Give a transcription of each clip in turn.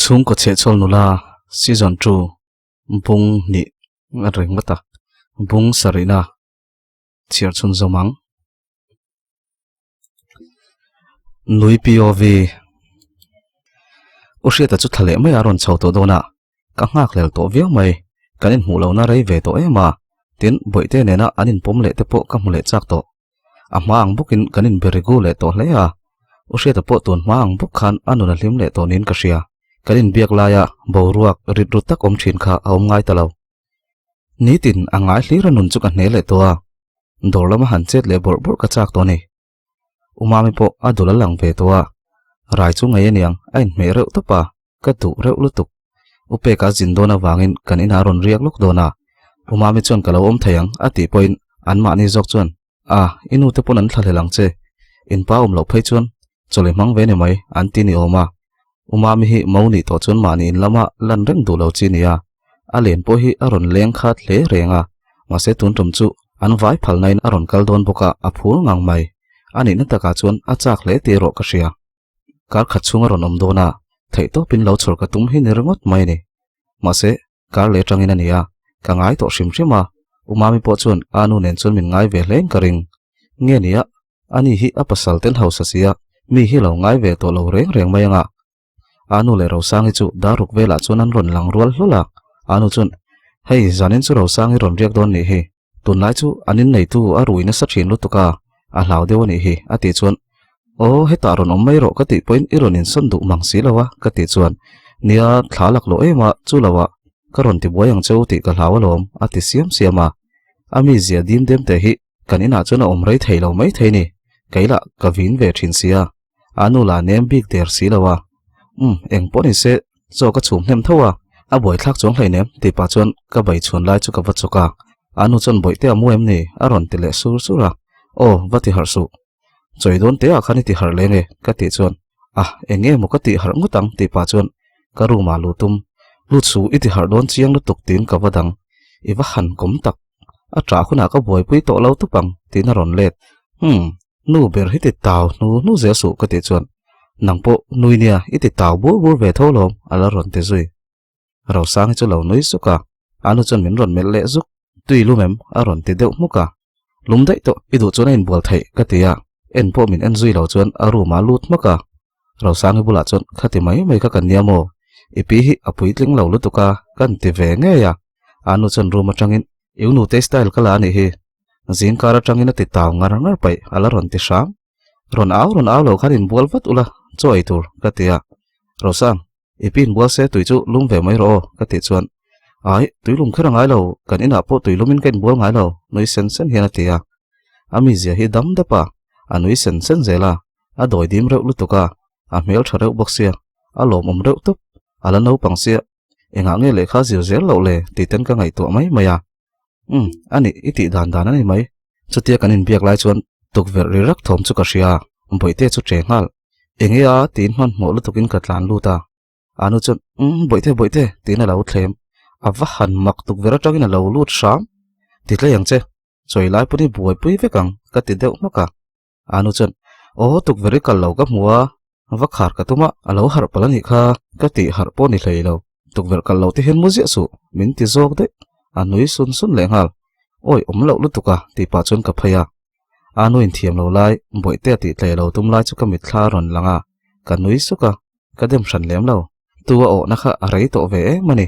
Chhungkaw chhehchhawl nula season 2 bung hnih a reng vat a, bung sarihna chhiar chhun zawm ang. Nui POV U Hriata chu thla leh mai a rawn chho tawh dawn a, ka nghak hlel tawh viau mai, kan inhmuh lohna rei ve tawh em a, tin Bawihte nena an inpawm leh te pawh ka hmu leh chak tawh. A hma ang bawkin kan inbe rigu leh tawh hle a, U Hriata pawh tun hma ang bawk khan a nun a hlim leh tawh niin ka hria. Kan inbiak laia boruak rit ru tak awm thin kha a awm ngai ta lo. Nitin a ngai hlir a nun chu ka hne leh tawh a, dawr lama han chet leh bawrh bawrh ka chak tawh a ni. U Mami pawh a dul a lang ve tawh a, rai chu ngei aniang a inhmeh reuh tawp a, ka duh reuh lutuk. U Peka zin dawn avangin kan inah a rawn riak lawk dawn a, U Mami chuan ka lo awm thei ang a tih pawhin anmahni zawk chuan A, i nu te pawn an thlahlel ang che, in pa awm loh phei chuan chawlh i hmang ve ni mai an ti ni awm a. U Mami hi mo nih tawh chuan mahni in lama lan reng duh lo chi nia, a len pawh hi a rawn leng khat hle reng a, mahse tun tum chu an vai phalna in a rawn kal dawn bawk a, a phur ngang mai. A nihna takah chuan a chak hle tih erawh ka hria. Kar khat chhung a rawn awm dawn a, theihtawpin lo chhawr ka tum hi ni ringawt mai a ni. Mahse, kar leh atangin a ni a, ka ngai tawh hrim hrim a, U Mami pawh chuan a nu nen chuan min ngai ve hlein ka ring. Nge nia, ani hi a pasal ten hausa sia, mi hi lo ngai ve tawh lo reng reng mai anga. A nu leh Rosangi chu daruk velah chuan an rawn lang rual hlawl a, a nu chuan, Hei, zanin chu Rosangi rawn riak dawn nih hi, tunlai chu an inneitu a rui nasa thin lutuk a, a hlau deuh a nih hi, a tih chuan, Aw, hetah rawn awm mai rawh ka tih pawhin i rawn insawn duh mang si lo a, ka tih chuan, Nia, thla laklawh em a, chu lo ah ka rawn tibuai ang che u tih ka hlau alawm, a ti siam siam a. A mizia dim dem te hi kan inah chuan a awm rei thei lo mai thei ni, kei lah ka vin ve thin sia. A nu lah nem bik der si lo a. Umm, eng pawh ni se, chaw ka chhum hnem tho a, a buaithlak chuang hleinem tih pah chuan ka bai chhuan lai chu ka va chawk a. A nu chuan bawihte a mu em ni? a rawn ti leh sur sur a. Aw, va ti harh suh. Chawi dawn te ah khan i ti harh leng e, ka tih chuan, Ah, eng nge maw ka tih harh ngawt ang tih pah chuan ka room ah luh tum. Lut suh, i ti harh dawn chiang lutuk tiin ka va dang. I va han kawm tak. A ṭah hunah ka buaipui tawh lo tup ang tiin a rawn let. Umm. Nu ber hi ti tau hnu hnu zel suh ka tih chuan nang pawh nui nia i ti tau bur bur ve tho lawm a la rawn ti zui. Rosang hi chu lo nui zuk a, a nu chuan min rawn melh leh zuk. Tui lum em? a rawn ti deuh hmuk a. Lum daih tawh i duh chuan a inbual theih ka ti a, en pawh min en zui lo chuan a room ah a lut hmak a. Rosang hi bulah chuan khati mai mai kha kan nia maw? I pi hi a puitling lo lutuk a kan ti ve ngei a, a nu chuan room atangin i u nute style ka la a nih hi. Zingkar atangin a ti tau ngar ngar paih a la rawn ti hram. Rawn au rawn au lo khan inbual vat ula chaw ei tur ka ti a. Rosang, i pi inbual se tui chu lum ve mai rawh aw ka tih chuan Ai, tui lum kher a ngai lo, kan inah pawh tui lumin ka inbual ngai lo nui sen sen hian a ti a. A mizia hi dam dap a, a nui sen sen zel a, a dawi dim reuh lutuk a, a hmel tha reuh bawk sia, a lawmawm reuh tawp, a la naupang sia, engah nge lehkha zir zel loh le tih ten ka ngaihtuah mai mai a. Umm, a nih, i tih dan dan a ni mai. Chutia kan inbiak lai chuan tukverh ri rak thawm chu ka hria a, Bawihte chu che nghal. Enge a? tiin hmanhmawh lutukin ka tlan lut a. A nu chuan, Umm, Bawihte, Bawihte, tiin a lo thlem. A va han mak tukverh atangin a lo lut hram. Ti tlei ang che, chawi lai pawn i buaipui vek ang, ka ti deuh hmak a. A nu chuan, Aw, tukverh i kal lo ka hmu a, va khar ka tum a, a lo harh palh a nih kha, ka tih harh pawh ni hlei lo. Tukverh kal lo te hian mu ziah suh, min ti zawk daih. A nui sun sun leh nghal. Awi, awm loh lutuk a, tih pah chuan ka phei a. A nu inthiam lo lai, bawihte a tih tlei lo tum lai chu ka mitthla a rawn lang a, ka nui suk a, ka dem hran lem lo. Tu a awhna kha a rei tawh ve em a ni.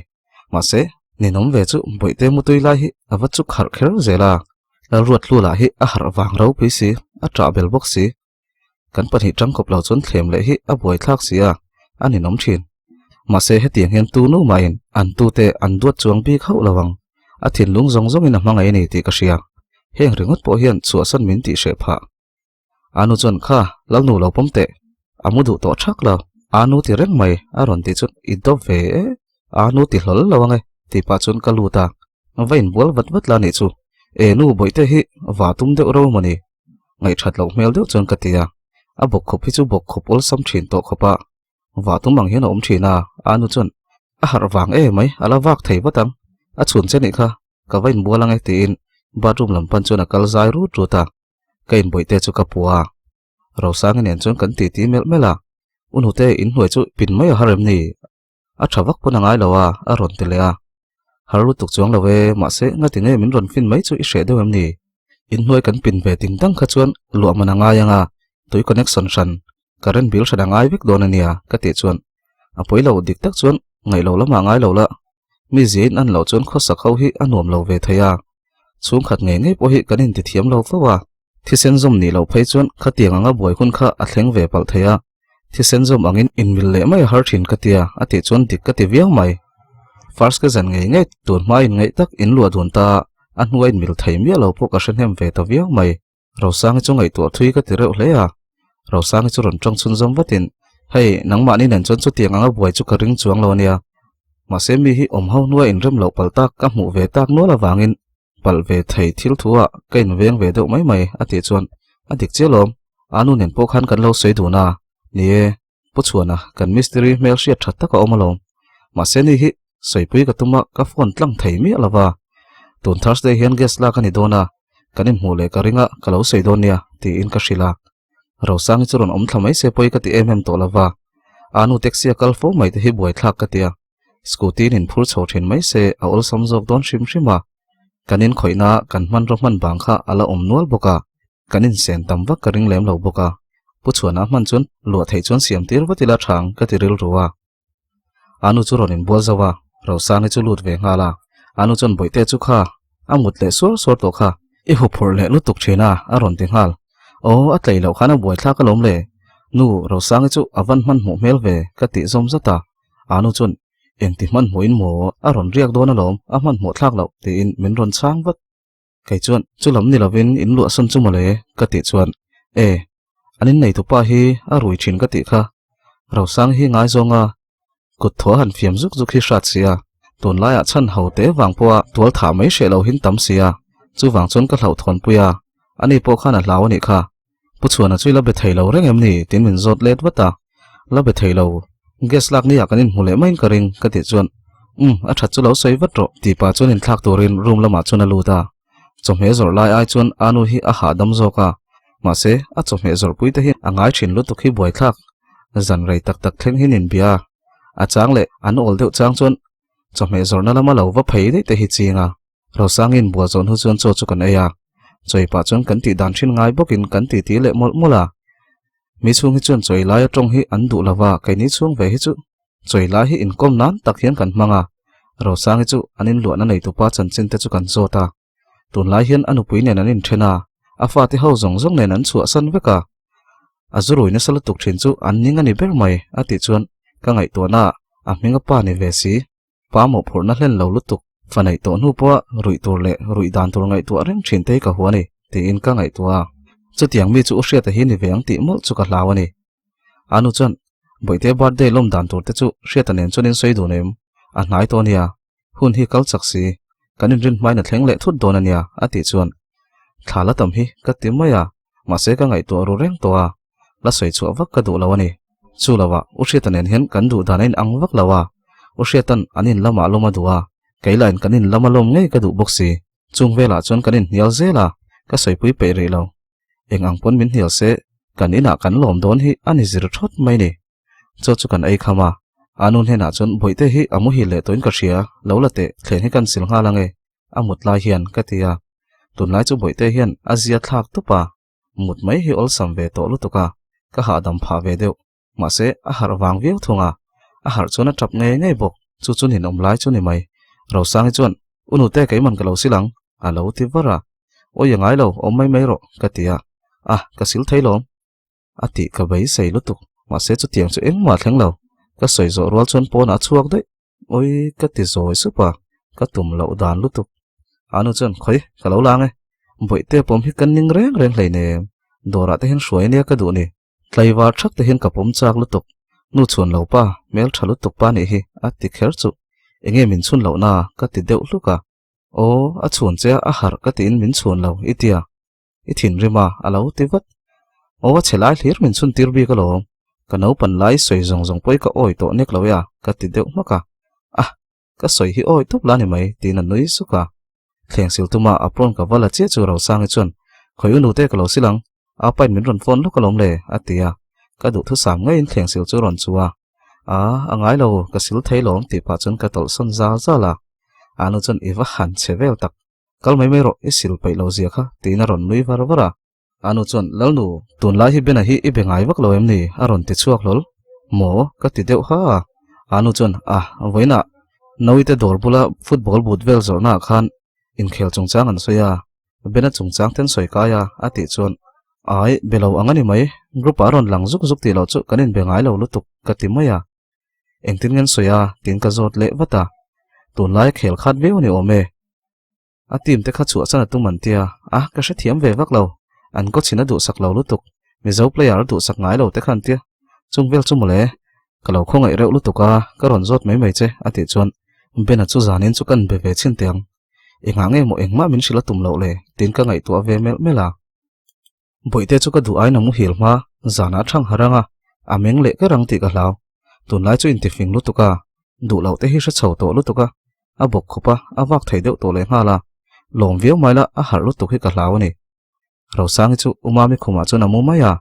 Mahse, ninawm ve chu bawihte mutui lai hi a va chuk harh kher zel a. Lalruatlu lah hi a harh vang ropui si, a ṭah bel bawk si. Kan pahnih ṭangkawp lo chuan thlem leh hi a buaithlak si a, a ninawm ṭhin. Mahse, hetiang hian tu nu mahin an tute an duat chuang bik hauh lo ang. A thinlung zawng zawngin a hmangaih a ni tih ka hria. Heng ringawt pawh hian chhuahsan min tih hreh phah. A nu chuan kha lalnu lo pawm teh, a mu duh tawh thak lo, a nu ti reng mai a rawn tih chuan i dawp ve e, a nu ti hlawl lo ang e tih pah chuan ka lut a, va inbual vat vat la nih chu, e nu bawihte hi va tum deuh ro maw ni? Ngaihthat loh hmel deuh chuan ka ti a, a bawkkhawp hi chu bawkkhawp awlsam thin tawh khawp a. Vah tum ang hian a awm thin a, a nu chuan a harh vang e mai, a la vak thei vat ang, a chhun che nih kha, ka va inbual ang e tiin bathroom lam pan chuan a kal zai rut rut a, ka inbawihte chu ka pua a. Rosangi nen chuan kan titi melh melh a, U hnute inhnuai chu pin mai a har em ni? A tha vak pawn a ngai lo a, a rawn ti leh a. Har lutuk chuang lo e, mahse ngati nge min rawn fin mai chu i hreh deuh em ni? Inhnuai kan pin ve ting dang kha chuan luah man a ngai ang a, tui connection hran, current bill hran a ngai vek dawn a nia, ka tih chuan a pawi lo dik tak chuan ngaih lo lamah ngai lo la, mi ziain an loh chuan khawsak ho hi a nuam lo ve thei a, chhungkhat ngei ngei pawh hi kan intithiam lo fo a. Thisen zawm nih loh phei chuan khatiang anga buai hun kha a thleng ve palh thei a, thisen zawm angin inmil leh mai a har thin ka tia a tih chuan dik ka ti viau mai. First ka zan ngei ngei tun hma in ngaih tak in luah dun ta a hnua inmil thei miah lo pawh ka hre hnem ve ta viau mai. Rosangi chu ngaihtuah thui ka ti reuh hle a, Rosangi chu rawn tawng chhunzawm vatin, Hei, nangmahni nen chuan chutiang anga buai chu ka ring chuang lo ania, mahse mi hi awm ho hnua inrem loh palh tak ka hmuh ve tak nual avangin palh ve thei thil thu ah ka inveng ve deuh mai mai a tih chuan a dik chiah lawm, a nu nen pawh khan kan lo sawi dun a, ni e, Pu Chhuana kan mistiri hmel hriat that tak a awm alawm, mahse ni hi sawipui ka tum a ka phone tlang thei miah lo va, tun Thursday hian gas lak a ni dawn a, kan inhmuh leh ka ring a ka lo sawi dawn nia tiin ka hrilh a, Rosangi chu rawn awm thla mai se pawi ka ti em em tawh lo va, a nu taxi a kal fo mai te hi buaithlak ka ti a. Scooty in phur chho thin mai se a awlsam zawk dawn hrim hrim a, kan inkhawihna kan hmanraw hman vang kha a la awm nual bawk a, kan insen tam vak ka ring lem lo bawk a, Pu Chhuana hman chuan luah theih chuan siam tir vat ila thang ka ti rilru a. Anu chu rawn inbual zauh a, Rosangi chu lut ve nghal a, Anu chuan Bawihte chu kha a mut leh suar suar tawh kha, i huphurh leh lutuk thin a, a rawn ti nghal. Aw, a tleih loh khan a buaithlak alawm le, Nu Rosangi chu a van hmanhmawh hmel ve ka tih zawm zat a. Anu chuan, Engti hmanhmawhin maw a rawn riak dawn alawm, a hmanhmawh thlak loh, tiin min rawn chhang vat. Kei chuan, Chu lam ni lovin in luahsawn chu mawle, ka tih chuan, E, an inneitupa hi a rui thin ka tih kha, Rosang hi ngaizawng a, kut thaw han fiam zuk zuk hi hrat sia, tunlaiah chhan ho te vang pawha tual thah mai hreh lo hin tam sia, chuvang chuan ka hlauhthawnpui a, ani pawh khan a hlau a nih kha. Pu Chhuana chu i la be thei lo reng em ni? tiin min zawt let vat a. La be thei lo. Gas lak ni ah kan inhmu leh maiin ka ring, ka tih chuan, Umm, a that chu lo sawi vat rawh, tih pah chuan inthlak turin room lamah chuan a lut a. Chawhmeh zawrh lai ai chuan Anu hi a hahdam zawk a. Mahse, a chawhmeh zawrhpui te hi a ngai thin lutuk hi buaithlak. Zan rei tak tak thleng hin inbia a. A chang leh an awl deuh chang chuan chawhmeh zawrhna lama lo va phei daih te hi ching a. Rosangin bual zawn hu chuan chaw chu kan ei a, chawi pah chuan kan tih dan thin ngai bawkin kan titi leh mawlh mawlh a. Mi chhung hi chuan chawi laia tawng hi an duh lo va, keini chhung ve hi chu chawi lai hi inkawm nan tak hian kan hmang a. Rosangi chu an inluahna neitupa chanchin te chu kan zawt a. Tunlai hian a nupui nen an inthen a, a fate ho zawng zawng nen an chhuahsan vek a. A zurui nasa lutuk thin chu an ning a ni ber mai, a tih chuan ka ngaihtuahna ah a hming a pa ni ve si. Pa mawhphurhna hlen lo lutuk, fa neih tawh hnu pawha ruih tur leh ruih dan tur ngaihtuah reng thin te hi ka hua a ni, tiin ka ngaihtuah a. Chutiang mi chu u Hriata hi ni ve ang tih mawlh chu ka hlau a ni. Anu chuan, Bawihte birthday lawm dan tur te chu Hriata nen chuan in sawi dun em? A hnai tawh a nia, hun hi kal chak si, kan inrin hmain a thleng leh thut dawn a nia, a tih chuan, Thla la tam hi ka ti mai a, mahse ka ngaihtuah ru reng tawh a, la sawi chhuah vak ka duh lo a ni. Chu lovah U Hriata nen hian kan duh dan a inang vak lo a, U Hriata'n an in lamah lawm a duh a, kei lahin kan in lama lawm ngei ka duh bawk si. Chung velah chuan kan inhnial zel a, ka sawipui peih rih lo. Eng ang pawn min hnial se, kan inah kan lawm dawn hi a ni zir thawt mai ni. Chaw chu kan ei kham a, a nu hnenah chuan Bawihte hi a muhil leh tawhin ka hria, lo la teh, thlen hi kan sil nghal ange, a mut lai hian ka ti a. Tunlai chu Bawihte hian a zia thlak tup a. Mut mai hi awlsam ve tawh lutuk a, ka hahdam phah ve deuh. Mahse, a harh vang viau thung a, a harh chuan a tap ngei ngei bawk. Chu chu ninawm lai chu ni mai. Rosangi chuan, U nute keiman ka lo sil ang, a lo ti var a. Awi a ngai lo, awm mai mai rawh, ka ti a. A, ka sil thei lawm. A tih ka beisei lutuk. Mahse, chutiang chu engmah thleng lo. Ka sawi zawh rual chuan pawnah a chhuak daih. Awi ka ti zawi sup a, ka tum loh dan lutuk. Anu chuan, Khawi, ka lo lang e. Bawihte pawm hi ka ning reng reng hleinem. Dawrah te hian hruai ania ka duh ni. Tlaivar thak te hian ka pawm chak lutuk. Nu chhuan lo pa, hmel tha lutuk pa nih hi, a ti kher chu. Enge min chhun loh na? ka ti deuh hluk a. Aw, a chhun che a, a harh ka tiin min chhun lo, i tia. I thinrim a, a lo ti vat. Aw, a chhe lai hlir min chhun tir bik alawm. Ka naupan lai sawi zawng zawng pawh hi ka awi tawh nek lo e a, ka ti deuh hmak a. Ah! Ka sawi hi awi tawp la ni mai, tiin a nui suk a. Thleng sil tuma a prawn ka va la chiah chu Rosangi chuan, Khawi u nute ka lo sil ang, a pain min rawn phone lawk alawm le, a ti a. Ka duhthusam ngeiin thleng sil chu a rawn chu a. A, a ngai lo, ka sil thei lawm tih pah chuan ka tawlh sawn zal zal a. A nu chuan i va han che vel tak, kal mai mai rawh, i sil peih lo zia kha, tiin a rawn nui var var a. A nu chuan, Lalnu, tunlai hi Bena hi i be ngai vak lo em ni? a rawn ti chhuak hlawl. Maw? ka ti deuh ha a. A nu chuan, A, vawiinah Nawite dawr bula football boot vel zawrhnaah khan inkhel chungchang an sawi a, Bena chungchang ten sawi kai a, a tih chuan, Ai, be lo ang a ni mai, group-ah a rawn lang zuk zuk tih loh chu kan inbe ngai lo lutuk, ka ti mai a. Engtin nge an sawi a? tiin ka zawt leh vat a. Tunlai khel khat viau a ni awm e. A team te kha chhuah chan a tum an tia, a ka hrethiam ve vak lo, an coach in a duhsak lo lutuk, Mizo player a duhsak ngai lo te kha an tia, chung vel chu mawle, ka lo khawngaih reuh lutuk a, ka rawn zawt mai mai che a tih chuan Ben-a chu zanin chu kan be ve chhin teh ang, engah nge maw engmah min hrilh a tum loh le tiin ka ngaihtuah ve melh melh a. Bawihte chu ka duh aiin a muhil hma, zanah a thang harh ang a, a meng leh ker ang tih ka hlau. Tunlai chu intifing lutuk a, duh loh te hi hre chho tawh lutuk a, a bawk khawp a, a vak thei deuh tawh leh nghal a, lawm viau mai la a harh lutuk hi ka hlau a ni. Rosangi chu U Mami khumah chuan a mu mai a,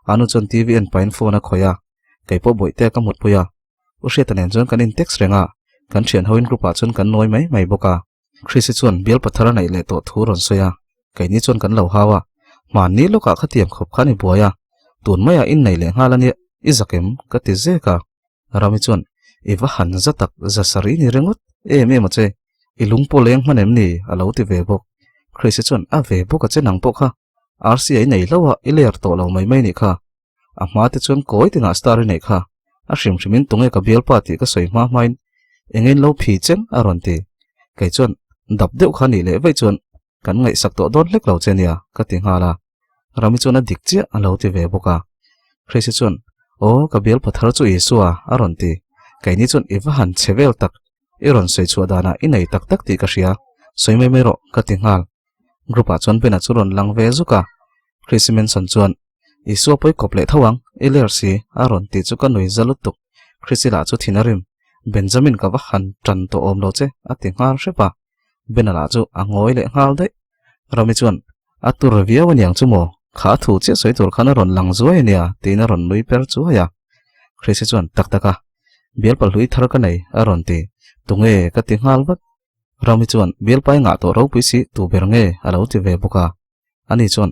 a nu chuan TV en pahin phone a khawih a, kei pawh Bawihte ka mutpui a, U Hriata nen chuan kan in text reng a, kan thian hoin group ah chuan kan nawi mai mai bawk a. Chrissy chuan bial pathar a neih leh tawh thu rawn sawi a, keini chuan kan lo hau a, hmanni lawkah khatiang khawp khan i buai a, tun maiah in nei leh nghal a nia, i zak em? ka ti zek a. Rami chuan, I va han za tak, za sarih ni ringawt em em a che, i lung pawh leng hman em ni? a lo ti ve bawk. Chrissy chuan, A ve bawk a che nang pawh kha, RC a i nei hlauh a, i ler tawh lo mai mai nih kha. A hma te chuan kawi tinah star i neih kha, a hrim hrimin tunge ka bialpa tih ka sawi hma hmain engin lo phi cheng a rawn ti. Kei chuan dap deuh kha nih leh vaih chuan kan ngaihsak tawh dawn hlek lo che nia ka ti nghal a. Rami chuan a dik chiah a lo ti ve bawk a. Chrissy chuan Aw ka bialpa thar chu Isua a rawn ti. Keini chuan i va han che vel tak, i rawn sawi chhuah danah i nei tak tak tih ka hria, sawi mai mai rawh ka ti nghal. Group ah chuan Bena chu rawn lang ve zuk a, Chrissy Manson chuan Isua pawi kawp leh tho ang, i ler si, a rawn tih chu ka nui za lutuk. Chrissy lah chu thin a rim, Benjamin ka va han tan tawh awm lo che, a ti nghal hrep a. Bena lah chu a ngawi leh nghal daih. Rami chuan, A tur viau aniang chu maw, kha a thu chiah sawi tur khan a rawn lang zuai ania, tiin a rawn nui per chuai a. Chrissy chuan, Tak tak a, bialpa hlui thar ka nei, a rawn ti. Tunge? ka ti nghal vat. Rami chuan, Bialpa i ngah tawh ropui si, tu ber nge? a lo ti ve bawk a. Ani chuan,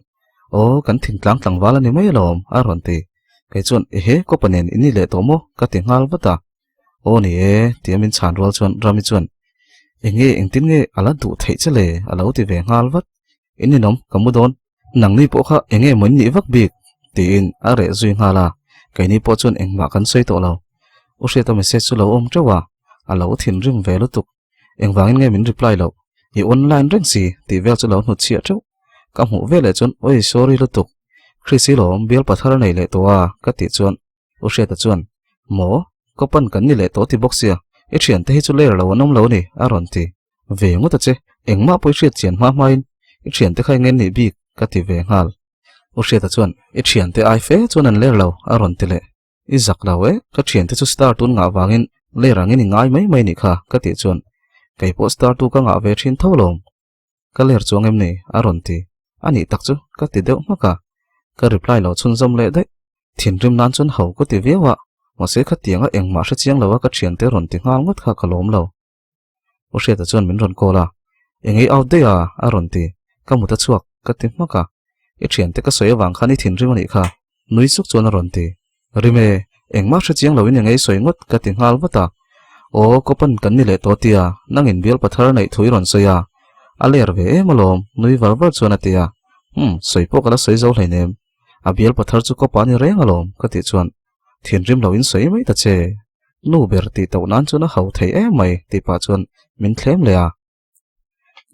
Aw, kan thingtlang tlangval a ni mai alawm, a rawn ti. Kei chuan, Ehe, kawpa nen in ni leh tawh maw? ka ti nghal vat a. Aw ni e, tia min chhan rual chuan Rami chuan, Enge, engtin nge a la duh theih che le? a lo ti ve nghal vat. In ninawm, ka mu dawn. Nangni pawh kha enge maw in nih vak bik? tiin a reh zui nghal a. Keini pawh chuan engmah kan sawi tawh lo. U Hriata message chu lo awm teuh a, a lo thinrim ve lutuk. Engvangin nge min reply loh? I online reng si tih vel chu lo hnut chhiah teuh. Ka hmuh veleh chuan oi sorry lutuk. Chris i lawm bial pathar a nei leh tawh a ka tih chuan U Hriata chuan maw ka pan kan ni leh tawh ti bawk sia i thiante hi chu ler lo an awm lo ni a rawn ti ve ngawt a che. Engmah pawh i hriat chian hma hmain i thiante kha enge nih bik ka ti ve nghal. U Hriata chuan i thiante ai fe chuan an ler lo a rawn ti leh. I zak lo e, ka thiante chu star tun ngah vangin ler angin i ngai mai mai nih kha ka tih chuan kei pawh star tu ka ngah ve thin tho lawm. Ka ler chuang em ni? a rawn ti. A nih tak chu ka ti deuh hmak a. Ka reply lo chhunzawm leh daih. Thinrim nan chuan ho ka ti viau a, mahse khatianga engmah hre chiang lo a ka thiante rawn ti nghal ngawt kha ka lawm lo. U Hriata chuan min rawn call a, Engei out daih a? a rawn ti. Ka mut a chhuak, ka ti hmak a. I thiante ka sawi avang khan i thinrim a nih kha, nui suk chuan a rawn ti. Rim e, engmah hre chiang loin engei sawi ngawt, ka ti nghal vat a. Aw, kawpan kan ni leh tawh tia, nangin bial pathar neih thu i rawn sawi a. A ler ve em alawm, nui var var chuan a ti a. Umm, sawi pawh ka la sawi zo hleinem. A bial pathar chu kawpa a ni reng alawm, ka tih chuan Thinrim loin sawi mai ta che. Nu ber tih tauh nan chuan a hau thei em mai tih pah chuan min thlem leh a.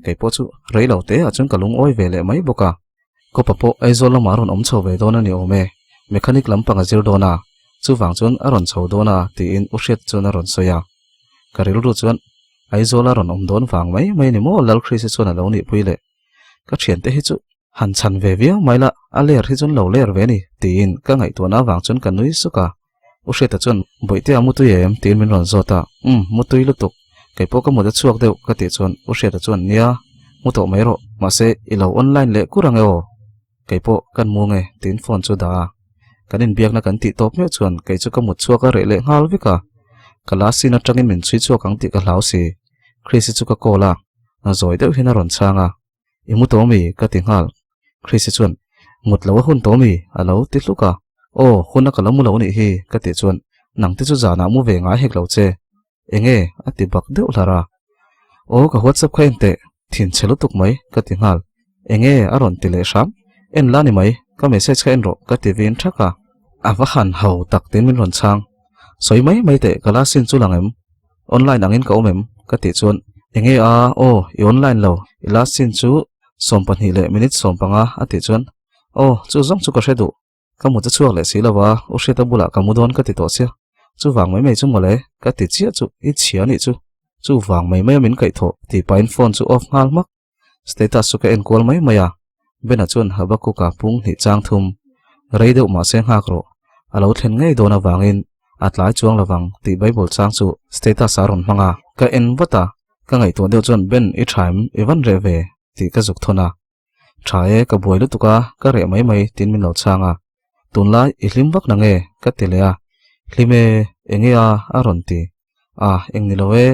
Kei pawh chu rei lo te ah chuan ka lungawi ve leh mai bawk a. Kawpa pawh Aizawl lamah a rawn awm chho ve dawn a ni awm e. Mechanic lampang a zir dawn a, chuvang chuan a rawn chho dawn a tiin U Hriat chuan a rawn sawi a. Ka rilru chuan Aizawl a rawn awm dawn vang mai mai ni maw Lalchris-i chuan a lo nihpui leh. Ka thiante hi chu Han chhan ve viau mai la, a ler hi chuan lo ler ve ni, tiin ka ngaihtuahna avang chuan ka nui suk a. U Hriata chuan, Bawihte a mutui em? tiin min rawn zawt a. Umm, mutui lutuk. Kei pawh ka mut a chhuak deuh ka tih chuan U Hriata chuan, Nia, mu tawh mai rawh. Mahse, i lo online leh kur ang e aw. Kei pawh kan mu nge tiin phone chu dah a. Kan inbiakna kan tih tawp meuh chuan kei chu ka mut chhuak a reh leh nghal vek a. Ka last scene atangin min chhui chhuak ang tih ka hlau si. Chris-i chu ka call a, zawi deuh hian a rawn chhang a. I mu tawh mi? ka ti nghal. Chris-i chuan, Mut lo a hun tawh mi? a lo ti hluk a. Aw, hun a ka lo mu lo nih hi, ka tih chuan, Nang te chu zanah mu ve ngai hek lo che. Enge? a ti bak deuh hlar a. Aw, ka WhatsApp kha en teh, thin chhe lutuk mai, ka ti nghal. Enge? a rawn ti leh hram. En la ni mai, ka message kha en rawh, ka ti vin thak a. A va han ho tak tiin min rawn chhang. Sawi mai mai teh, ka la sin chu lang em? Online angin ka awm em? Ka tih chuan, Enge a, aw, i online lo, i last scene chu 12 leh minute 15 a tih chuan, Aw, chu zawng chu ka hre duh, ka mut a chhuak leh si lo va, u Hriata bulah ka mu dawn ka ti tawh sia, chuvang mai mai chu mawle, ka ti chiah chu, i chhia nih chu, chuvang mai maia min kaihthawh tih pahin phone chu off nghal hmak. Status chu ka en kual mai mai a, Bena chuan Habakkuk-a pung hnih chang thum, Rei deuh mahse nghak rawh, a lo thlen ngei dawn avangin a tlai chuang lovang tih Bible chang chu status a rawn hmang a. Ka en vat a, ka ngaihtuah deuh chuan Ben i tha em, i van reh ve tih ka zuk thawn a. Tha e, ka buai lutuk a, ka reh mai mai tiin min lo chhang a. Tunlai i hlim vak na nge? ka ti leh a. Hlim e, enge a? a rawn ti. A, eng ni lo e,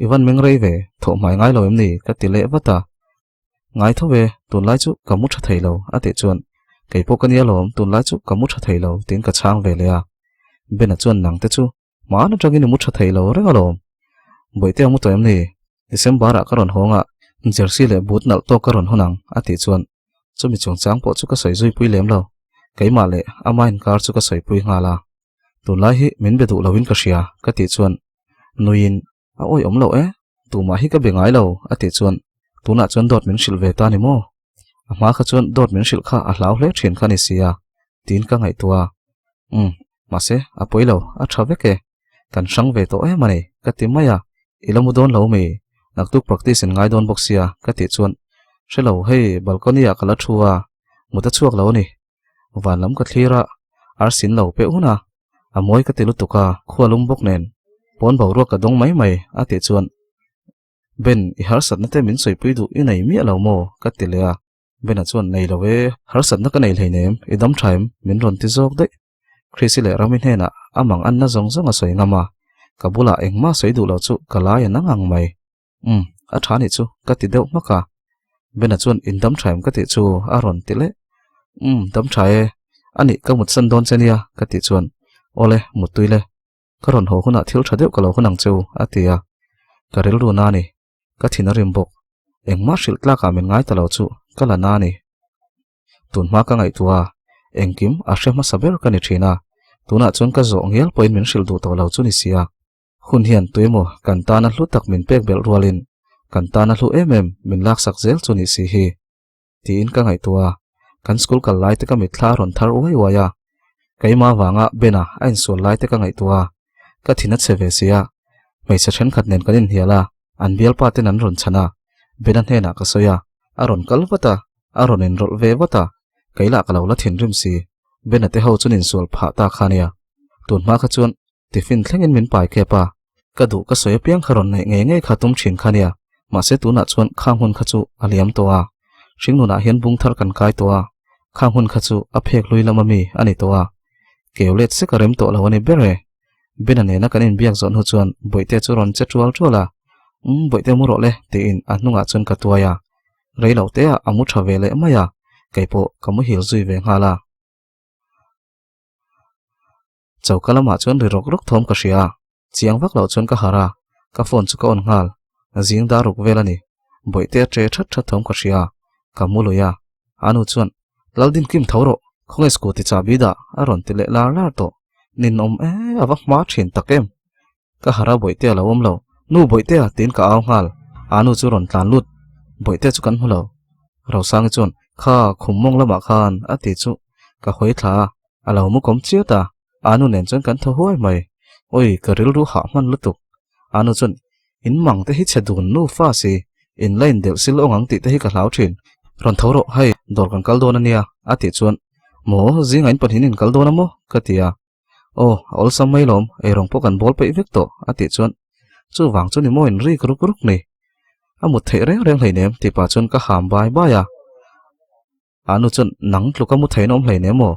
i van meng rei ve, thawh hmai ngai lo em ni? ka ti leh vat a. Ngai tho e, tunlai chu ka mu tha thei lo, a tih chuan, Kei pawh ka nia lawm, tunlai chu ka mu tha thei lo, tiin ka chhang ve leh a. Bena chuan nang te chu hmaan atangin i mu tha thei lo reng alawm. Bawihte a mu tawh em ni? December ah ka rawn hawng a, jersey leh boot nalh tawk ka rawn hawn ang, a tih chuan chumi chungchang pawh chu ka sawi zui pui lem lo. Keimah leh ama inkar chu ka sawi pui nghal a. Tunlai hi min be duh loin ka hria, ka tih chuan nuiin A awi awm loh e, tumah hi ka be ngai lo, a tih chuan tunah chuan dawt min hrilh ve ta ni maw? A hma kha chuan dawt min hrilh kha a hlau hle thin kha ni sia, tiin ka ngaihtuah a. Umm, mahse, a pawi lo, a tha vek e. Kan hrang ve tawh em a ni, ka ti mai a. I la mu dawn lo mi? Naktuk practice in ngai dawn bawk sia, ka tih chuan hre lo, hei balcony ah ka la thu a, mut a chhuak lo a ni. Van lam ka thlir a, arsin lo peh hun a, A mawi ka ti lutuk a, khua lum bawk nen pawn boruak ka dawng mai mai a tih chuan Ben, i harsatna te min sawipui duh i nei miah lo maw? ka ti leh a, Ben-a chuan nei lo e, harsatna ka nei hleinem, i dam tha em? min rawn ti zawk daih. Chrissy leh Rami hnenah a mang anna zawng zawng a sawi ngam a, ka bulah engmah sawi duh lo chu ka lai a nang ang mai. Umm, a tha nih chu, ka ti deuh hmak a. Bena chuan in dam tha em ka tih chu a rawn ti leh. Umm, dam tha e, a nih ka mutsan dawn che nia ka tih chuan Awle, muttui le, ka rawn haw hunah thil tha deuh ka lo hawn ang che u a ti a. Ka rilru na a ni, ka thin a rim bawk. Engmah hrilh tlakah min ngai ta lo chu ka la na a ni. Tun hma ka ngaihtuah a, engkim a hre hmasa ber ka ni thin a, tunah chuan ka zawh ngial pawhin min hrilh duh tawh lo chu ni sia. Hun hian tuemaw kan tana hlu tak min pek belh rualin kan tana hlu em em min laksak zel chu ni si hi tiin ka ngaihtuah a, kan school kal lai te ka mitthla a rawn thar uai uai a, keimah avanga Bena a insual lai te ka ngaihtuah a, ka thin a chhe ve si a, hmeichhe thenkhat nen kan inhnial a, an bialpa ten an rawn chhan a, Bena hnenah ka sawi a, a rawn kal vat a, a rawn inrawlh ve vat a, kei lah ka lo la thinrim si, Bena te ho chuan insual phah ta kha nia, tun hma kha chuan Tiffin thlengin min pai kep a, ka duh ka sawi apiang kha rawn neih ngei ngei kha tum thin kha nia, mahse tunah chuan khang hun kha chu a liam tawh a, hringnunah hian bung thar kan kai tawh a, khang hun kha chu a phek hlui lama mi a ni tawh a, keu let sek a rem tawh lo a ni ber e. Bena nena kan inbiak zawh hnu chuan Bawihte chu rawn che tual tual a, Umm Bawihte mu rawh le tiin a hnungah chuan ka tuai a, rei lo teah a mu tha ve leh mai a, keipawh ka muhil zui ve nghal a. Choka lamah chuan ri rawk rawk thawm ka hria a, chiang vak loh chuan ka harh a, ka phone chu ka on nghal, zing dar ruk vel a ni, bawihte a che that that thawm ka hria a, ka mu lui a, a nu chuan Laldin Kim tho rawh, khawnge scooty chahbi dah a rawn ti leh lar lar tawh, ninawm e a va hma thin tak em. Ka harh a Bawihte a lo awm lo. Nu Bawihtea tiin ka au nghal. A nu chu rawn tlan lut. Bawihtea chu kan hmu lo. Rosangi chuan, Kha, khum mawng lamah khan a ti chu ka hawi thla a, a lo mu kawm chiat a. A nu nen chuan kan thaw huai mai. Oi, ka rilru hah hman lutuk. A nu chuan, In mang te hi chhe dun nu fa si, in la indelh sil awng ang tih te hi ka hlau thin. Rawn tho rawh, hei, dawr kan kal dawn a nia, a tih chuan, Maw, zingah in pahnihin in kal dawn a maw? ka ti a. Aw, a awlsam mai lawm, eirawng pawh kan bawl peih vek tawh, a tih chuan, Chuvang chu ni maw in rik ruk ruk ni? A mut theih reng reng hleinem, tih pah chuan ka ham bai bai a. A nu chuan, Nang tluk a mu theiin a awm hleinem aw?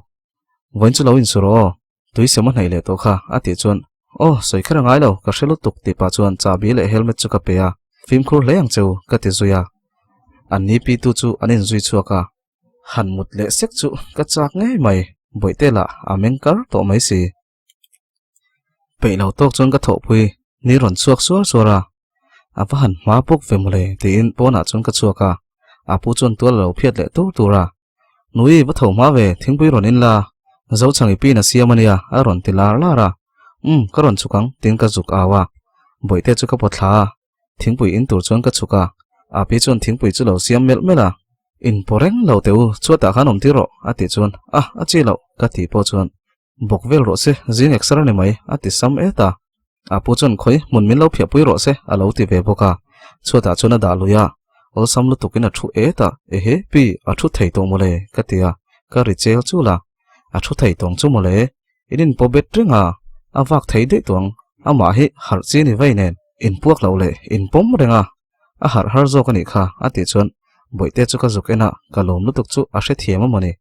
Vawiin chu lo insu rawh aw, tui sem a hnaih leh tawh kha, a tih chuan, Aw, sawi kher a ngai lo, ka hre lutuk, tih pah chuan chahbi leh helmet chu ka pe a, Fimkhur hle ang che u, ka ti zui a. An ni pitu chu an inzui chhuak a. Han mut leh sek chu ka chak ngei mai, Bawihte lah a meng kar tawh mai si. Peih lo tawk chuan ka thawhpui ni rawn chhuak suar suar a, a va han hma bawk ve mawle tiin pawnah chuan ka chhuak a, a pu chuan tual a lo phiat leh tur tur a. Nui va tho hma ve, thingpui rawn in la, Zochhangi pin a siam a nia a rawn ti lar lar a, umm ka rawn chhuk ang tiin ka zuk au a, Bawihte chu ka pawt thla a, thingpui in tur chuan ka chhuk a, a pi chuan thingpui chu lo siam melh melh a. In paw reng lo teh u, chhuatah khan awm tir rawh a tih chuan a, a chi loh ka tih pawh chuan Bawk vel rawh se, zing eksar a ni mai, a ti sam et a. A pu chuan khawi hmun min lo phiahpui rawh se, a lo ti ve bawk a. Chhuatah chuan a dah lui a, awlsam lutukin a thu et a, Ehe, pi, a thu thei tawh mawle, ka ti a, ka ri chel chul a. A thu thei tawng chu mawle, in inpaw bet reng a, a vak thei daih tawng, amah hi harh chi ni vei nen, inpuak loh leh inpawm reng a, a harh har zawk a nih kha, a tih chuan Bawihte chu ka zuk en a, ka lawm lutuk chu a hrethiam a mawni,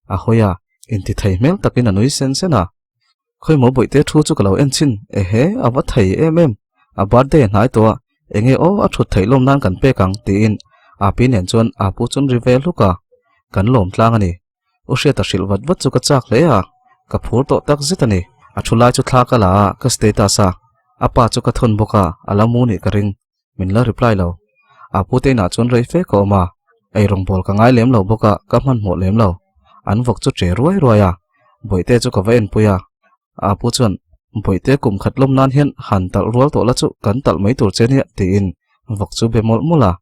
a hawi a. Inti thei hmel takin a nui sen sen a. Khawimaw Bawihte thu chu ka lo en chhin, ehe, a va thei em em, a birthday a hnai tawh a, enge aw a thut theih lawm nan kan pek ang tiin a pi nen chuan a pu chun ri ve hluk a, kan lawm tlang a ni. U Hriata hrilh vat vat chu ka chak hle a, ka phur tawh tak zet a ni. A thu lai chu thla ka la a, ka status a, a pa chu ka thawn bawk a, a la mu nih ka ring. Min la reply lo. A pu te inah chuan rei fe ka awm a, eirawng bawl ka ngai lem lo bawk a, ka hmanhmawh lem lo. An vawk chu che ruai ruai a, Bawihte chu ka va enpui a. A pu chuan, Bawihte kum khat lawm nan hian han talh rual tawh la chu kan talh mai tur che nia tiin vawk chu be mawlh mawlh a.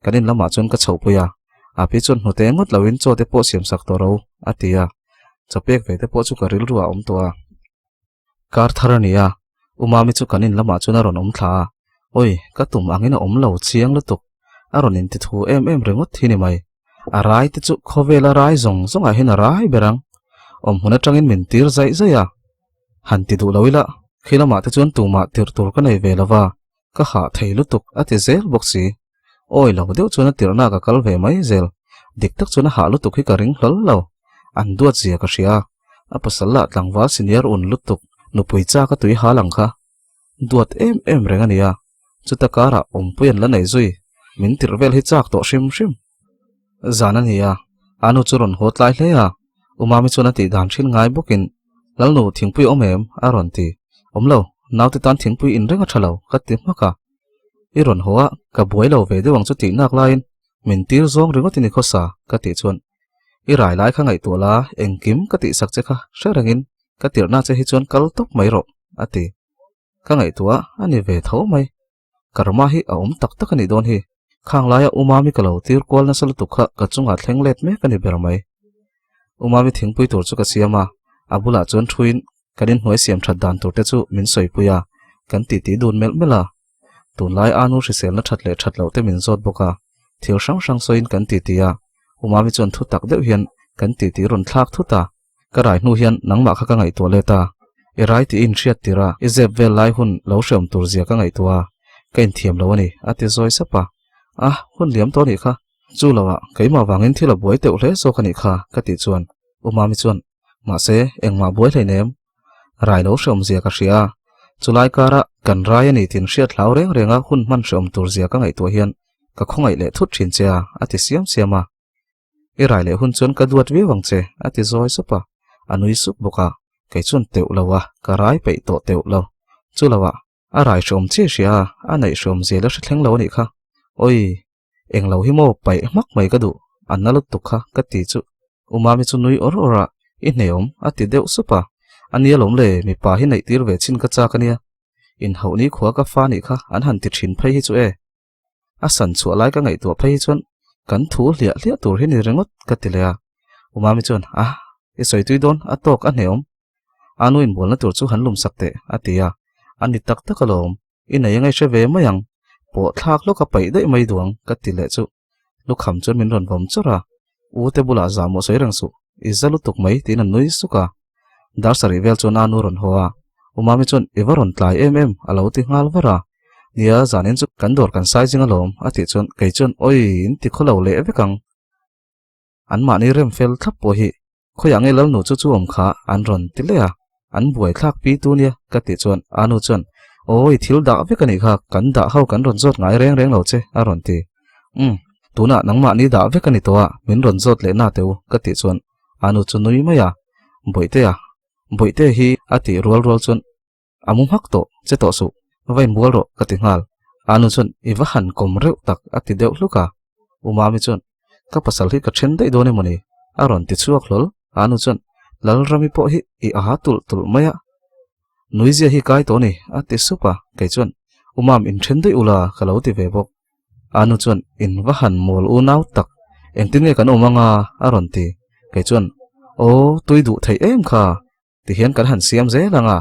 Kan in lamah chuan ka chhohpui a, a pi chuan hnute ngawt loin chaw te pawh siam sak tawh ro a ti a. Chaw pek ve te pawh chu ka rilru ah a awm tawh a. Kar thar a ni a, U Mami chu kan in lamah chuan a rawn awm thla a, Awi, ka tum angin a awm lo chiang lutuk, a rawn inti thu em em ringawt hi ni mai. A rai te chu khawvela rai zawng zawngah hian a rai ber ang. Awmhmun atangin min tir zaih zaih a, han ti duh lo ila, khi lamah te chuan tumah tirh tur ka nei ve lo va, ka hah thei lutuk a ti zel bawk si. Awi lo deuh chuan a tirhna ka kal ve mai zel, dik tak chuan a hah lutuk hi ka ring hlawl lo, an duat zia ka hria, a pasal lah tlangval senior un lutuk, nupui chak a tui hal ang kha, duat em em reng a nia, chuta karah awmpui an la nei zui, min tirh vel hi chak tawh hrim hrim. Zan a ni a, a nu chu rawn haw tlai hle a, U Mami chuan a tih dan thin ngai bawkin, Lalnu, thingpui awm em? a rawn ti. Awm lo, naute tan thingpui in reng a tha lo, ka ti hmak a. I rawn haw a, ka buai lo ve deuh ang chu tih nak laiin min tir zawng ringawt i ni khawsa, ka tih chuan, I rai lai kha ngaihtuah la, engkim ka tihsak che kha hre rengin ka tirhna che hi chuan kal tawp mai rawh, a ti. Ka ngaihtuah a ni ve tho mai. Karma hi a awm tak tak a nih dawn hi. Khang laia U Mami ka lo tir kual nasa lutuk kha ka chungah thleng let mek a ni ber mai. U Mami thingpui tur chu ka siam a, a bulah chuan thuin kan inhnuai siam that dan tur te chu min sawipui a, kan titi dun melh melh a. Tunlai Anu hriselna that leh that loh te min zawt bawk a, thil hrang hrang sawiin kan titi a, U Mami chuan thu tak deuh hian kan titi rawn thlak thut a. Ka rai hnu hian nangmah kha ka ngaihtuah let a, i rai tih i inhriat tir a, i zep vel lai hun lo hreawm tur zia ka ngaihtuah a, ka inthiam lo a ni, a ti zawi sap a. A, hun liam tawh a nih kha. Chu lo ah, keimah vangin thil a buai teuh hle zawk a nih kha, ka tih chuan U Mami chuan, Mahse, engmah buai hleinem. Rai lo hreawm zia ka hria a, chulai kara kan rai a ni tih inhriat hlau reng renga hun hman hreawm tur zia ka ngaihtuah hian ka khawngaih leh thut thin che a, a ti siam siam a. I rai leh hun chuan ka duat viau ang che, a ti zawi sup a, a nui sup bawk a, kei chuan teuh lo a, ka rai peih tawh teuh lo. Chu lo ah, a rai hreawm chiah hria a, a neih hreawm zia la hre thleng lo a nih kha. Awi, eng lo hi maw paih hmak mai ka duh, a na lutuk kha ka ti chu. U Mami chu nui awr awr a, i hneawm, a ti deuh sup a, a nia lawm le, mipa hi neih tir ve chin ka chak a nia. Inhauh ni khua ka fa nih kha an han ti thin phei hi chu e. A san chhuah lai ka ngaihtuah phei hi chuan kan thu hliah hliah tur hi ni ringawt ka ti leh a. U Mami chuan, A, i sawi tui dawn, a tawk a hneawm. A nu inbualna tur chu han lum sak teh, a ti a. A ni tak tak alawm, i nei a ngaihre ve mai ang, pawh thlak lawk a paih daih mai duang, ka ti leh chu. Lukham chuan min rawn vawm chawrh a, U te bulah zah mawh sawi reng suh, i za lutuk mai, tiin a nui suk a. Dar sarih vel chuan a nu rawn haw a, U Mami chuan i va rawn tlai em em a lo ti nghal var a. Nia, zanin chu kan dawr kan sai zing alawm a tih chuan kei chuan awi in ti khaw lo leh vek ang. An mahni rem fel thlap pawh hi khawiah nge Lalnu chu chu awm kha an rawn ti leh a, an buai thlak pi tu nia ka tih chuan a nu chuan awi thil dah vek a nih kha kan dah ho kan rawn zawt ngai reng reng lo che a rawn ti. Umm, tunah nangmahni dah vek a ni tawh a, min rawn zawt leh na teh u ka tih chuan a nu chu nui mai a, Bawihtea, Bawihtea hi a tih rual rual chuan a mu hmak tawh, che tawh suh, va inbual rawh ka ti nghal. A nu chuan i va han kawm reuh tak a ti deuh hluk a, U Mami chuan ka pasal hi ka then daih dawn emawni a rawn ti chhuak hlawl, a nu chuan Lalrami pawh hi i aha tulh tulh mai a, Nuizia hi kai tawh ni a ti sup a, kei chuan U Mam inthen daih ula ka lo ti ve bawk. A nu chuan in va han mawl unau tak, engtin nge kan awm anga a rawn ti. Kei chuan aw tui duh theih em kha, tihian kan han siam zel anga,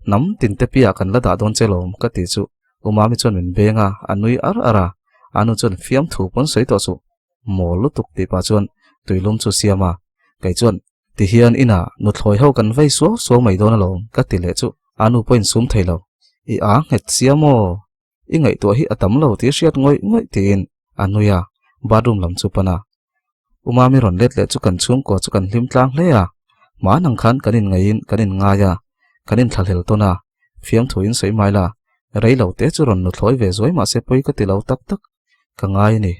hnam tin te piah kan la dah dawn che lawm ka ti chu U Mami chuan min beng a, a nui ar ar a, a nu chuan fiamthu pawn sawi tawh suh, mawl lutuk tih pah chuan tuilum chu siam a, kei chuan Tihian inah nuthlawi ho kan vei suau suau mai dawn alawm ka ti leh chu a nu pawhin sum thei lo. I a nghet sia maw? I ngaihtuah hi a tam lo tih hriat ngawih ngawih tiin a nui a, bathroom lam chu pan a. U Mami rawn let leh chu kan chhungkua chu kan hlim tlang hle a, hman ang khan kan inngaihin kan inngai a, kan inthlahlel tawn a, fiamthuin sawi mai la, rei lo te chu rawn nuthlawi ve zuai mahse pawi ka ti lo tak tak. Ka ngai a ni.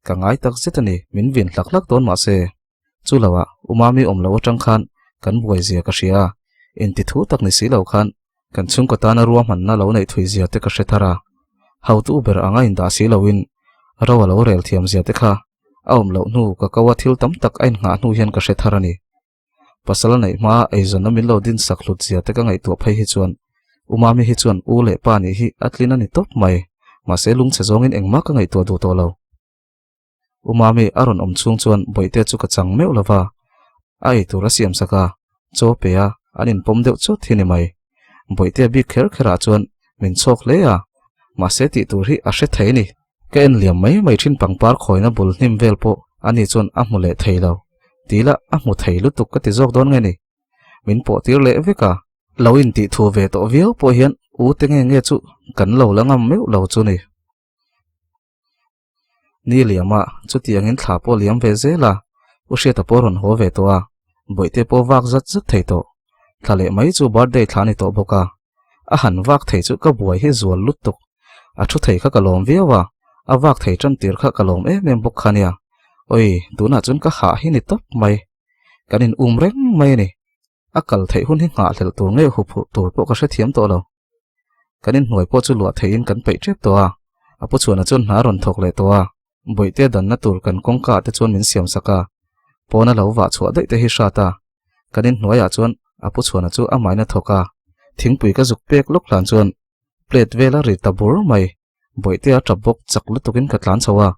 Ka ngai tak zet a ni, min vin hlak hlak dawn mahse. Chu loah U Mami awm loh atang khan kan buai zia ka hria a, inti thu tak ni si lo khan kan chhungkaw tana ruahmanna lo neih thui zia te ka hre thar a. Hotu ber anga indah si loin ro a lo rel thiam zia te kha a awm loh hnu ka ko a thil tam tak a innghah hnu hian ka hre thar a ni. Pasal a neih hmaa eizawnna min lo din sak hlut zia te ka ngaihtuah phei hi chuan U Mami hi chuan u leh pa nih hi a tlin a ni tawp mai, mahse lungchhe zawngin engmah ka ngaihtuah duh tawh lo. U Mami a rawn awm chhung chuan Bawihte chu ka chang meuh lo va, a ei tur a siam sak a, chaw pe a, an inpawm deuh chawt hi ni mai. Bawihte bik kher kherah chuan min chhawk hle a, mahse tih tur hi a hre thei a ni. Ka en liam mai mai thin pangpar khawina bul hnim vel pawh ani chuan a hmu leh thei lo. Ti la, a hmu thei lutuk ka ti zawk dawn nge ni? Min pawh tir leh vek a. Lo intih thu ve tawh viau pawh hian u te nge nge chu kan lo la ngam meuh lo chu ni. Ni liam a, chutiangin thla pawh liam ve zel a, U Hriata pawh rawn haw ve tawh a, Bawihte pawh vak zat zat thei tawh. Thla leh mai chu birthday thla a ni tawh bawk a, a han vak thei chu ka buai hi zual lutuk. A thu thei kha ka lawm viau a, a vak thei tan tir kha ka lawm em em bawk kha nia. Oi, tunah chuan ka hah hi ni tawp mai. Kan in um reng mai a ni. A kal theih hun hi nghahhlelh tur nge huphurh tur pawh ka hrethiam tawh lo. Kan inhnuai pawh chu luah theihin kan peih tep tawh a, a pu chhuana chuan hna a rawn thawk leh tawh a, bawihte danna tur kan kawngka ah te chuan min siam sak a, pawna lo vah chhuah daih te hi hrat a, kan inhnuaiah chuan a pu chhuana chu a maina thawk a, thingpui ka zuk pek lawk hlan chuan plate vel a ri ta bur mai, bawihte a tap bawk chak lutukin ka tlan chho a,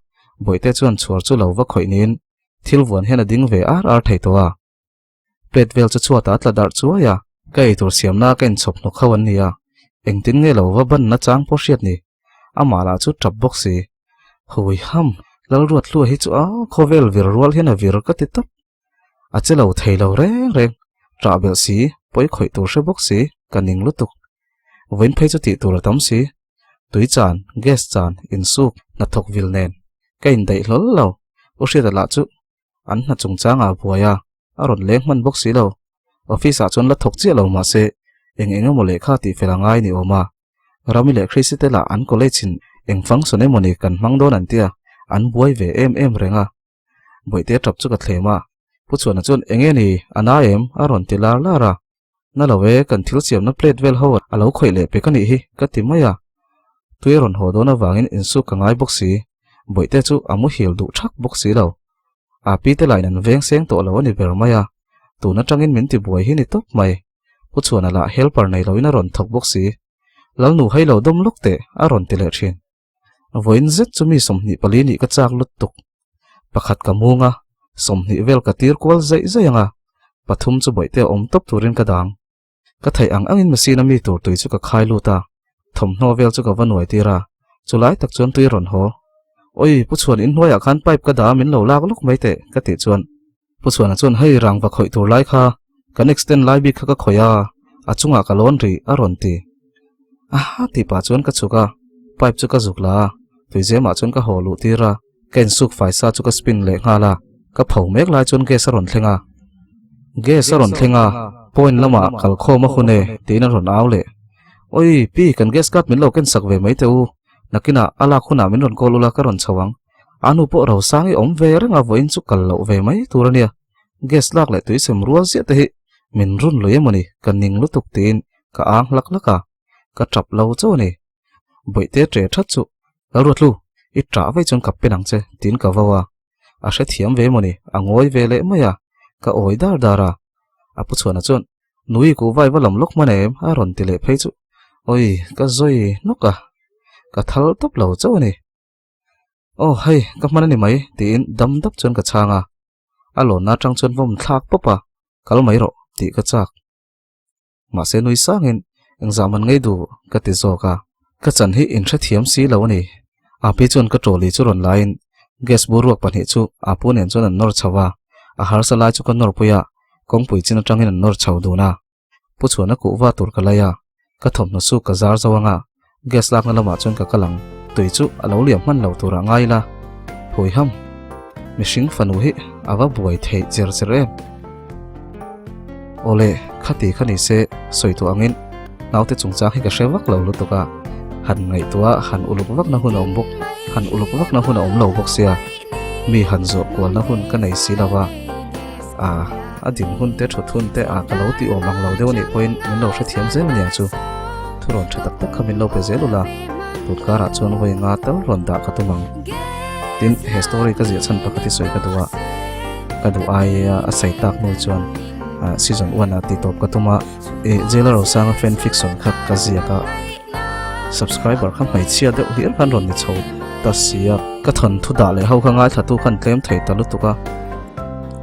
bawihte chuan chhuar chu lo va khawih niin thil vuan hian a ding ve ar ar thei tawh a. Plate vel chu chhuatah a tla darh chuai a, ka eitur siamna ka inchhawp hnawk ho an ni a, engtin nge lo va banna chang pawh hriat ni? Amah lah chu tap bawk si. Hui ham, Lalruathlua hi chu a khawvel vir rual hian a vir ka ti tawp. A che lo thei lo reng reng, ṭah belh si, pawi khawih tur hre bawk si, ka ning lutuk. Vawiin phei chu tih tur a tam si. Tui chan, gas chan, insuk, hnathawk vil nen ka indaih hlawl lo. U Hriata lah chu An hna chungchangah a buai a, a rawn leng hman bawk si lo. Office ah chuan la thawk chiah lo mahse eng eng emaw lehkha tih fel a ngai ni awm a. Rami leh Chrissy te lah an college in eng function emaw ni kan hmang dawn an tia, an buai ve em em reng a. Bawihte tap chu ka thlem a, Pu Chhuana chuan eng nge ni, a na em? a rawn ti lar lar a. Na lo e, kan thil siamna plate vel ho a lo khawih leh pek a nih hi, ka ti mai a. Tui a rawn haw dawn avangin insuk ka ngai bawk si. Bawihte chu a muhil duh thak bawk si lo. A pi te lain an veng seng tawh lo a ni ber mai a. Tun atangin min ti buai hi ni tawp mai. Pu Chhuana lah helper nei loin a rawn thawk bawk si. Lalnu hei lo dawm lawk teh, a rawn ti leh thin. Vawiin zet chu mi 24 nih ka chak lut tuk. Pakhat ka mung a, 20 vel ka tir kual zaih zaih ang a, pathum chu bawihte a awm tawp turin ka dang. Ka theih ang angin machine a mi tur tui chu ka khai lut a, thawmhnaw vel chu ka va nuai tir a, chulai tak chuan tui rawn haw. Oi, Pu Chhuan inhnuaiah khan pipe ka dah a min lo lak lawk mai teh, ka tih chuan Pu Chhuana chuan hei rang va khawih tur lai kha Kan extend lai bik kha ka khawih a, a chungah ka lawn rih a rawn ti. Aha tih pah chuan ka chhuk a, pipe chu ka zuk la a, tuizemah chuan ka haw luh tir a, ka insuk fai sa chu ka spin leh nghal a, ka pho mek lai chuan gas a rawn thleng a. Gas a rawn thleng a, point lamah kal khawm a hun e tiin a rawn au leh. Oi pi kan gas card min lo ken sak ve mai teh u, nakinah a lak hunah min rawn call ula ka rawn chho ang. A nu pawh rosang i awm ve reng a vawiin chu kal loh ve mai tur a nia. Gas lak leh tui sem rual ziah te hi min run lui emawni ka ning lutuk tiin ka ang hlak hlak a, ka tap lo chauh a ni. Bawihte ṭe ṭhat chu, Lalruatlu, i ṭah vei chuan ka pen ang che tiin ka vo a. A hrethiam ve emawni a ngawi ve leh mai a, ka awi dar dar a. A pu chhuana chuan, Nui kuhva i va lam lawk hman em? a rawn ti leh phei chu. Awi, ka zawi hnawk a, ka thal tawp lo chauh a ni. Aw hei ka hman a ni mai tiin dam dap chuan ka chhang a, a lawnna atang chuan vawm thlak pawp a, kal mai rawh tih ka chak. Mahse nui sangin engzah man ngei duh ka ti zawk a, ka chan hi in hrethiam si lo a ni. Api chuan ka trolley chu rawn laiin gas boruak pahnih chu Apu nen chuan an nawr chho a, a harsa lai chu ka nawrpui a, kawngpui chin atangin an nawr chho dun a. Pu chhuan a kuhva tur ka lai a, ka thawmhnaw chu ka zar zo anga, gas lakna lamah chuan ka kal ang, tui chu a lo liam hman lo turah ngai ila, Huiham, mihring fanu hi a va buai theih cher cher em? Awle, khati kha ni se, sawi tawh angin naute chungchang hi ka hre vak lo lutuk a, han ngaihtuah han uluk vakna hun a awm bawk, han uluk vakna hun a awm lo bawk sia, mi han zawh kualna hun ka nei si lo a. A, a din hun te thut hun te a ka lo ti awm ang lo deuh anih pawhin min lo hrethiam zel aniang chu. Thurawn tha tak tak kha min lo pe zel ula, tun karah chuan vawi nga tal rawn dah ka tum ang. Tin, he story ka ziah chhan pakhat hi sawi ka duh a, ka duh aia a sawi tak hnu chuan season one ah titawp ka tum a, ih Jailer Rosanga fan fiction kha ka ziak a, subscriber kha hmeichhia deuh hlir khan rawn ni chho ta si a, ka thawnthu dah leh ho kha ngaithlatu khan tlem thei ta lutuk a.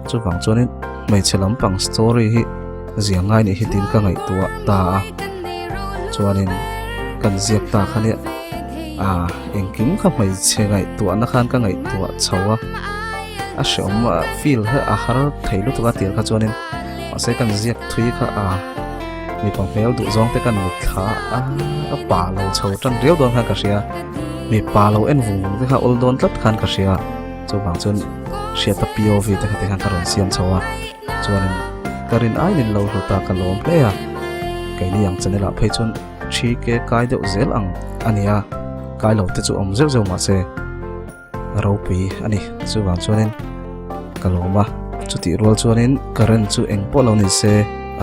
Chuvang chuanin hmeichhe lampang story hi zia ngai nih hi tiin ka ngaihtuah ta a, chuanin kan ziak ta kha nia ah engkim kha hmeichhe ngaihtuahna khan ka ngaihtuah chho a, a hreawm feel hi a har thei lutuk a tir kha chuanin mahse kan ziak thui kha ah mipa hmel duh zawng te kan mitthla a ka pa lo chho tan riau dawn khan ka hria mipa lo en vung vung te kha awl dawn tlat khan ka hria. Chuvang chuan hriata POV te kha te khan ka rawn siam chho a, chuanin ka rin aiin lo hlut a ka lawm hle a, keini ang channel ah phei chuan thi ke kai deuh zel ang a ni a, kai lo te chu awm zeuh zeuh mahse ropui a ni, chuvang chuanin ka lawm a, chutih rual chuanin current chu eng pawh lo ni se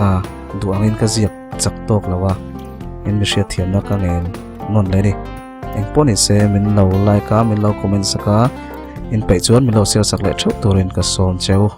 a duh angin ka ziak chak tawk lo a, in mi hriatthiamna ka ngel nawn leh a ni. Engpawh ni se min lo like a, min lo comment sak a, in peih chuan min lo share sak leh theuh turin ka sawm cheu.